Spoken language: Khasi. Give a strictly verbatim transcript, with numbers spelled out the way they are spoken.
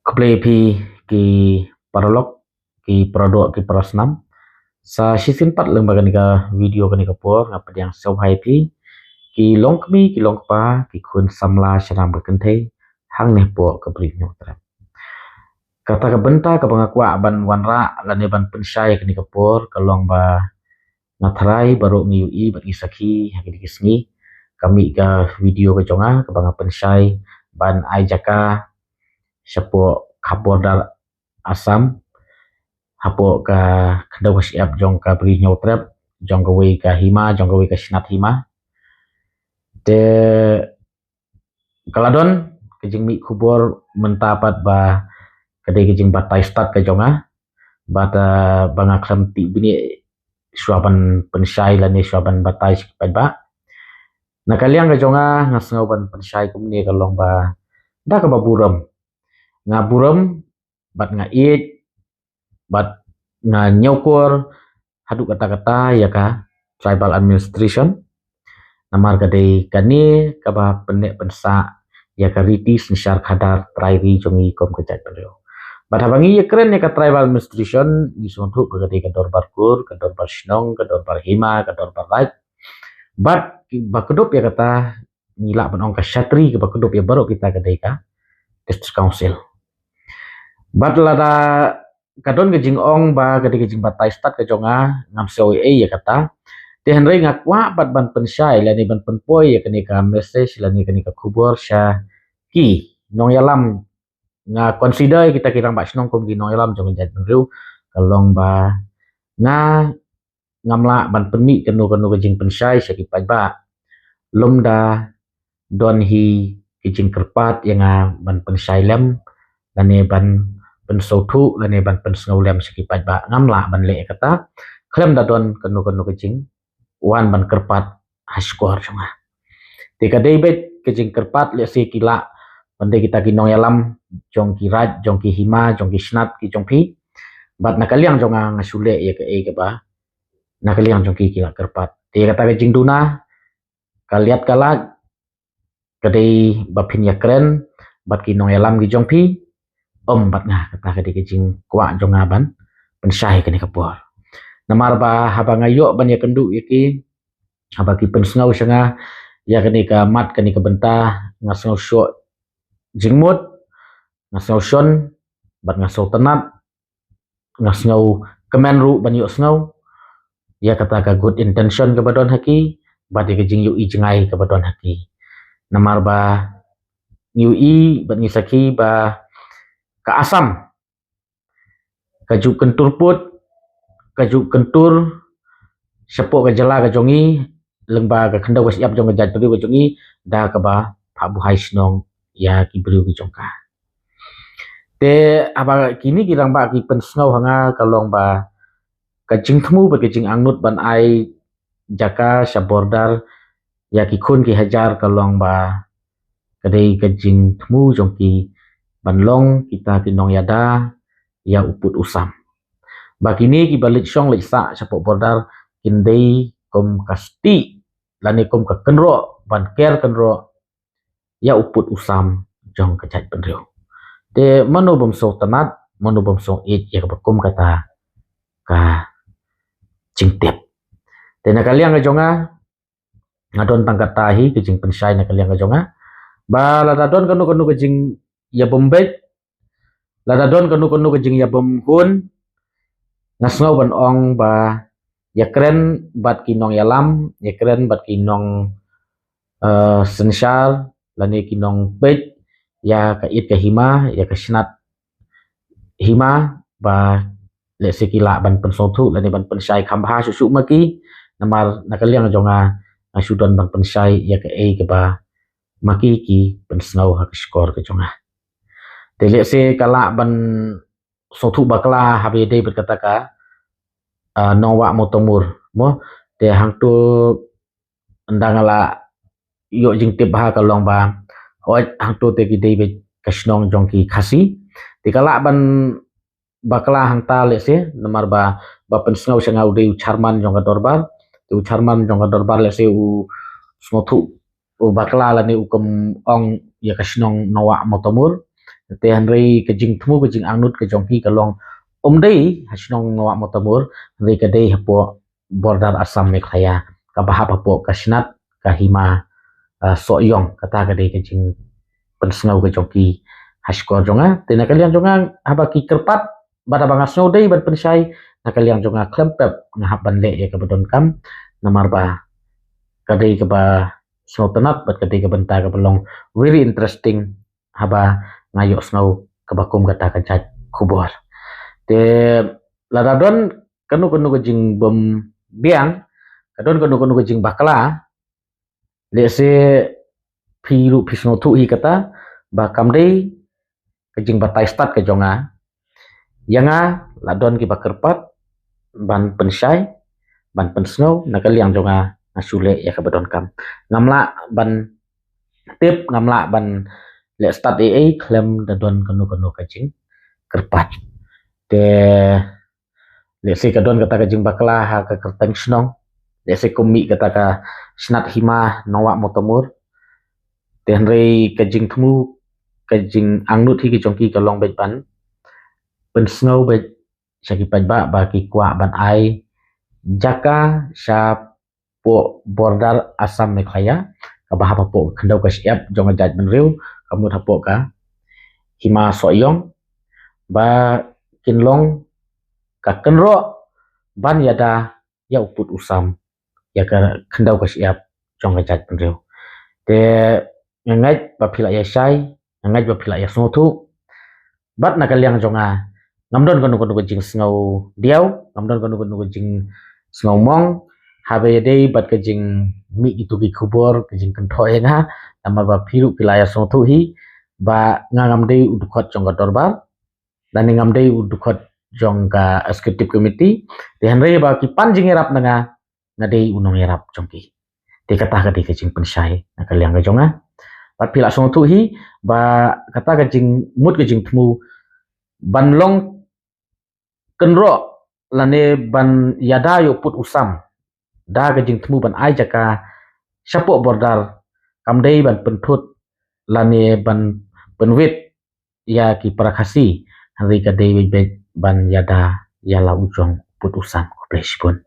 Khublei phi ki paralok, ki paradoh, ki parasnam. Sa shisien pat lyngba kane ka video kane ka por nga pdiang sngewbha ïa phi ki longkmie, ki longkpa, ki khun samla sha ram ka kynthei hangne hapoh ka Bri Hynñiewtrep. Kata ka bynta kaba nga kwah ban wanrah lane ban pynshai kane ka por ka long ba nga tharai baroh ngi ïohi bad ngi sakhi ha kine ki sngi ka mih ka video ka jong nga kaba nga pynshai ban ai jaka shapoh ka border Assam, hapoh ka khyndew ka shyiap jong ka Bri Hynñiewtrep, jong kawei ka hima, jong kawei ka shnat hima. Te ka la don ka jingmih khubor mynta pat ba ka dei ka jingbatai stad ka jong nga, bad, ah, ba nga khlem tip bniah shuwa ban pynshai lane shuwa ban batai sha ki paidbah. Na ka liang ka jong nga, nga sngew ban pynshai kumne ka long ba da kaba burom. Nga burom bad nga ïeit bad nga ñiewkor haduh katta katta ïa ka tribal administration. Namar ka dei kane kaba pynneh pynsah ïa ka riti synshar khadar trai ri jong ngi kum ka jaitbynriew. Bad haba ngi ïakren ïa ka tribal administration, ngi sngewthuh ba ka dei ka dorbar kur, ka dorbar shnong, ka dorbar hima, ka dorbar raij. Bad ba kdup ïa kata ngi lah ban ong ka shatri kaba kdup ïa baroh kita ka dei ka District Council. Bad lada ka don ka jingong ba ka dei ka jingbatai stad ka jong nga, ngam sngew ei ei ïa kata. Te hynrei nga kwah pat ban pynshai lane ban pynpoi ïa kane ka message lane kane ka khubor sha ki nongïalam. Nga consider ïa kita ki rangbah shnong kum ki nongïalam jong ka jaitbynriew ka long ba nga ngam lah ban pynmih kano kano ka jingpynshai sha ki paidbah lymda don hi ki jingkyrpad ïa nga ban pynshai lem lane ban pynsngewthuh lane ban pynsngew lem sha ki paidbah. Ngam lah ban leh kata khlem da don kano kano ka jingwan ban kyrpad ha shkor jong nga. Te ka dei beit ka jingkyrpad lehse ki lah ban dei kita ki nongïalam jong ki raij, jong ki hima, jong ki shnat ki jong phi. Bad na ka liang jong nga nga shu leh ïa kaei kaba na ka liang jong ki ki la kyrpad. Te kata ka jingduna ka liat ka lait ka dei ba phin ïakren bad ki nongïalam ki jong phi, ym bad nga. Kata ka dei ka jingkwah jong nga ban pynshai kane ka por. Namar ba haba nga ïoh ban ïakynduh ïa ki, haba ki pynsngew sha nga ïa kane ka mat kane ka bynta, nga sngew shoh jingmut, nga sngew shon bad nga sngewtynnat, nga sngew kmen ruh ban ïohsngew ïa kata ka good intention kaba don ha ki bad ïa ka jingïohi jngai kaba don ha ki. Namar ba ngi ïohi bad ngi sakhi ba ka Assam ka ju kyntur put, ka ju kyntur shapoh ka jylla ka jong ngi, lyngba ka khyndew ka shyiap jong ka jaitbynriew ka jong ngi da kaba phah buhai shnong ïa ki briew ki jong ka. Te haba kine ki rangbah ki pynsngew ha nga ka long ba ka jingthmu bad ka jingangnud ban ai jaka sha border ïa ki khun ki hajar ka long ba ka dei ka jingthmu jong ki ban long kita ki nongïada ïa u pud u sam. Ba kine kiba leit shong leit sah shapoh border kin dei kum ka stieh lane kum ka kynroh ban ker kynroh ïa u pud u sam jong ka jaitbynriew. Te mano bym sngewtynnat, mano bym sngewieit ïa kaba kum kata ka jingtip. Te na ka liang ka jong nga, nga don tang kata hi ka jingpynshai na ka liang ka jong nga. Ba lada don kano kano ka jingïabymbeit, lada don kano kano ka jingïabymhun, nga sngew ban ong ba ïakren bad ki nongïalam, ïakren bad ki nong, eh, synshar lane ki nongpeit ïa ka ïit ka hima, ïa ka shnat hima, ba lehse ki lah ban pynsngewthuh lane ban pynshai kham bha shuh shuh ma ki. Namar na ka liang jong nga, nga shu don ban pynshai ïa kaei kaba ma ki ki pynsngew ha ka shkor ka jong nga. Te lehse ka lah ban sngewthuh bakla haba ïadei bad kata ka, ah, Nongwah Mawtamur mo. Te hangto ynda nga la ïoh jingtip bha ka long ba hooid hangto te ki dei beit ka shnong jong ki Khasi. Te ka lah ban bakla hangta lehse namar ba, ba pynsngew sha nga u dei u chairman jong ka dorbar. Te u chairman jong ka dorbar lehse u sngewthuh u bakla lane u kam ong ïa ka shnong Nongwah Mawtamur. Te hynrei ka jingthmu ka jingangnud ka jong ki ka long um dei ha shnong Nongwah Mawtamur, hynrei ka dei hapoh border Assam Meghalaya, kaba hap hapoh ka shnat ka hima, ah, Sohiong. Kata ka dei ka jingpynsngew ka jong ki ha shkor jong nga. Te na ka liang jong nga, haba ki kyrpad bad haba nga sngew dei ban pynshai, na ka liang jong nga khlem pep nga hap ban leh ïa kaba donkam, namar ba ka dei kaba sngewtynnat bad ka dei ka bynta kaba long very interesting haba nga ïohsngew kaba kum kata ka jait khubor. Te lada don kano kano ka jingbym biang, ka don kano kano ka jingbakla, lehse phi ruh phi sngewthuh hi kata ba kam dei ka jingbatai stad ka jong nga. Ïa nga, la don kiba kyrpad ban pynshai, ban pynsngew, na ka liang jong nga, nga shu leh ïa kaba donkam. Ngam lah ban tip, ngam lah ban leh stad ei ei khlem da don kano kano ka jingkyrpad. Te lehse ka don kata ka jingbakla ha ka kyrteng shnong, lehse kum mih kata ka shnat hima Nongwah Mawtamur. Te hynrei ka jingthmu, ka jingangnud hi ka jong ki ka long beit ban pynsngew beit sha ki paidbah ba ki kwah ban ai jaka shapoh border Assam Meghalaya, kaba hap hapoh ka khyndew ka shyiap jong ka jaitbynriew, ka mut hapoh ka hima Sohiong, ba kin long ka kynroh ban ïada ïa u pud u sam ïa ka khyndew ka shyiap jong ka jaitbynriew. Te nga ngeit ba phi la ïa shai, nga ngeit ba phi la ïa sngewthuh. Bad na ka liang jong nga, ngam don kano kano ka jingsngew diaw, ngam don kano kano ka jingsngew mong haba ïadei bad ka jingmih kito ki khubor, ka jingkynthoh ïa nga, namar ba phi ruh phi la ïa sngewthuh hi ba nga ngam dei u dkhot jong ka dorbar, lane ngam dei u dkhot jong ka executive committee. Te hynrei ba ki pan jingïarap na nga, nga dei u nongïarap jong ki. Te kata ka dei ka jingpynshai na ka liang ka jong nga. Bad phi la sngewthuh hi ba kata ka jingmut ka jingthmu ban long kynroh lane ban ïada ïa u pud u sam da ka jingthmu ban ai jaka shapoh border, kam dei ban pynthut lane ban pynwit ïa ki para Khasi, hynrei ka dei beit ban ïada ïa la u jong u pud u sam. Khublei shibun.